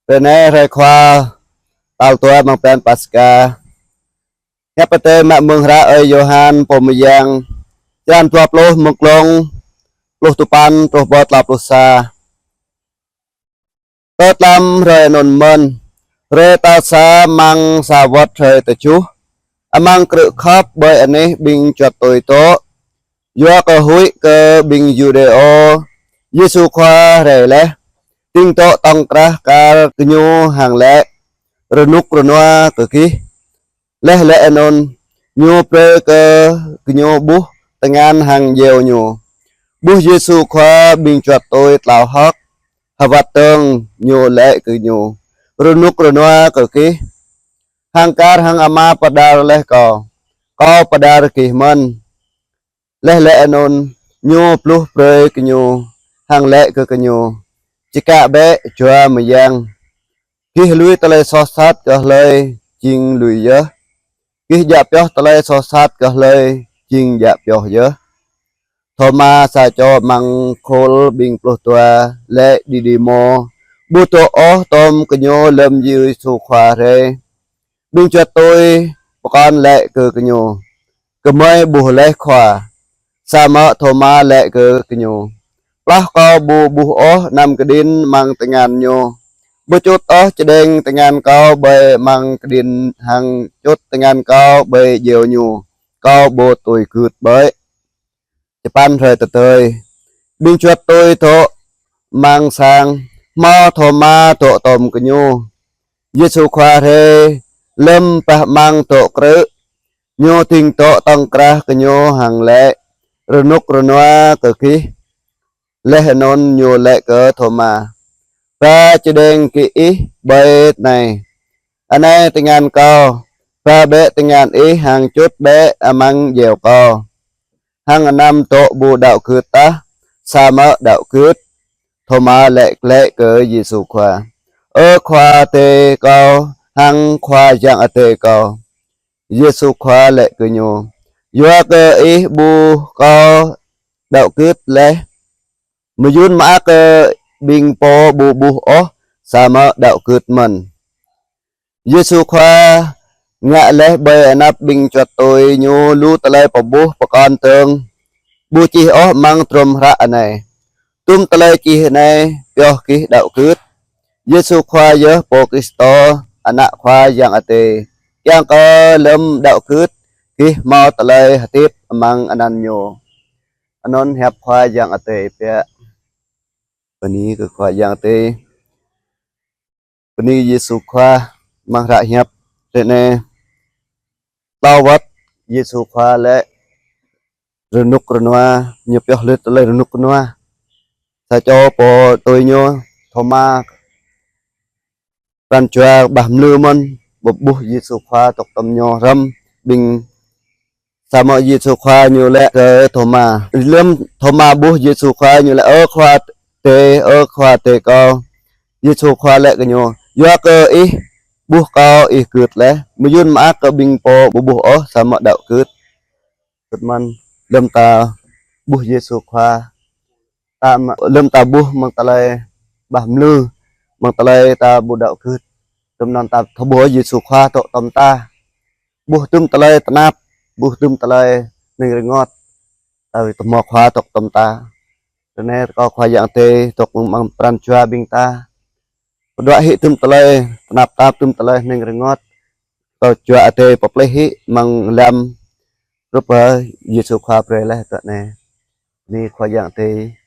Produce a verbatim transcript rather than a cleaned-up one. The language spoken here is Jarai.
Hrơi anai hrơi Khua, tal dua mơ̆ng bơyan Paskha. Hiăp Adai mă mơ̆ng hră Ơi Yôhan pô mơyang, črăn dua pluh, mơ̆ng klŏng pluh tơpăn truh pơ klâo pluh sa. Tơdlăm hrơi anŭn mơ̆n, hrơi tal sa amăng sa wơ̆t hrơi tơjuh, amăng krư̆ khŏp ƀơi anih ƀing čuăt tui dŏ, yua kơ huĭ kơ ƀing Yuđêô, Yêsu Khua rai laih, ding dŏ tŏng krah kar gơñu hăng laĭ: Rơnŭk rơnua kơ gih. Laih laĭ anŭn, Ñu brơi kơ gơñu ƀuh tơngan hăng djeo Ñu. Ƀuh Yêsu Khua, ƀing čuăt tui tlao hơ̆k, hơwăt dơ̆ng, Ñu laĭ kơ gơñu: Rơnŭk rơnua kơ gih. Hăng kar hăng Ama pơđar laih Kâo, Kâo pơđar gih mơ̆n. Laih laĭ anŭn, Ñu bluh brơi kơ gơñu, hăng laĭ kơ gơñu: Čơkă bĕ jua mơyang. Gih lui tơlơi soh sat kơ hlơi, jing lui yơh. Gih djă pioh tơlơi soh sat kơ hlơi, jing djă pioh yơh. Thôma, sa čô amăng khul ƀing pluh dua, laĭ: Didimo ƀu dŏ ôh tôm gơñu lơ̆m Yêsu Khua rai. Ƀing čuăt tui pơkŏn laĭ kơ gơñu: Gơmơi ƀuh laih Khua. Samơ̆ Thôma laĭ kơ gơñu: Plah kâo ƀu ƀuh ôh anăm kơđĭn amăng tơngan Ñu, ƀu čut ôh čơđeng tơngan kâo ƀơi amăng kơđĭn hăng čut tơngan kâo ƀơi djeo Ñu, kâo ƀu tui gưt ƀơi. Čơpăn hrơi tơdơi, ƀing čuăt tui dŏ amăng sang, hmâo Thôma dŏ tôm gơñu. Yêsu Khua rai lơ̆m bah amăng dŏ krư̆, Ñu ding dŏ tŏng krah gơñu hăng laĭ: Rơnŭk rơnua kơ gih. Laih anŭn Ñu laĭ kơ Thôma: Ba čơđeng kơ ih ƀơi anai, anai tơngan Kâo, ba bĕ tơngan ih hăng čut bĕ amăng djeo Kâo. Hăng anăm dŏ ƀu đaŏ gưt tah, samơ̆ đaŏ gưt. Thôma laĭ glaĭ kơ Yêsu Khua: Ơ Khua Adai kâo, hăng Khua Yang Adai kâo. Yêsu Khua laĭ kơ ñu: Yua kơ ih ƀuh Kâo đaŏ gưt laih. Mơyŭn mơak kơ ƀing pô ƀu ƀuh ôh, samơ̆ đaŏ gưt mơ̆n. Yêsu Khua ngă laih ƀơi anăp ƀing čuăt tui Ñu lu tơlơi pơƀuh pơkŏn dơ̆ng, ƀu čih ôh amăng trŭm hră anai. Tum tơlơi čih anai pioh gih đaŏ gưt: Yêsu Khua yơh Pô Kristô, Ană Khua Yang Adai, kiăng kơ lơ̆m đaŏ gưt, gih hmâo tơlơi hơdip amăng anăn Ñu. Anŭn hiăp Khua Yang Adai biă. Bơni kơ Khua Yang Adai. Bơni Yêsu Khua. Amăng hră hiăp hrơi anai, tlâo wơ̆t Yêsu Khua laĭ rơnŭk rơnua, Ñu pioh laih tơlơi rơnŭk rơnua. Sa čô pô tui Ñu, Thôma, pran jua bah mlư mơ̆n, ƀu ƀuh Yêsu Khua dŏ tôm ñu hrŏm ƀing. Samơ̆ Yêsu Khua Ñu laĭ kơ Thôma. Lơ̆m Thôma ƀuh Yêsu Khua, ñu laĭ: Ơ Khua Adai, ơ Khua Adai kâo. Yêsu Khua laĭ kơ ñu: Yua kơ ih ƀuh Kâo, ih gưt laih. Mơyŭn mơak kơ ƀing pô ƀu ƀuh ôh, samơ̆ đaŏ gưt. Gưt mơ̆n, lơ̆m ta ƀuh Yêsu Khua, ta mă-, lơ̆m ta ƀuh amăng tơlơi bah mlư, amăng tơlơi ta ƀu đaŏ gưt, lơ̆m anŭn ta thâo ƀuh Yêsu Khua dŏ tôm ta. Ƀuh tum tơlơi tơnap, ƀuh tum tơlơi hning rơngot, ta thâo hmâo Khua dŏ tôm ta. Ră anai rơkâo Khua Yang Adai dŏ amăng pran jua ƀing ta. Pơđuaĭ hĭ tum tơlơi tơnap tap, tum tơlơi hning rơngot. Kâo jua Adai pơplih hĭ amăng lăm hrup Yêsu Khua brơi laih ră anai. Bơni Khua Yang Adai.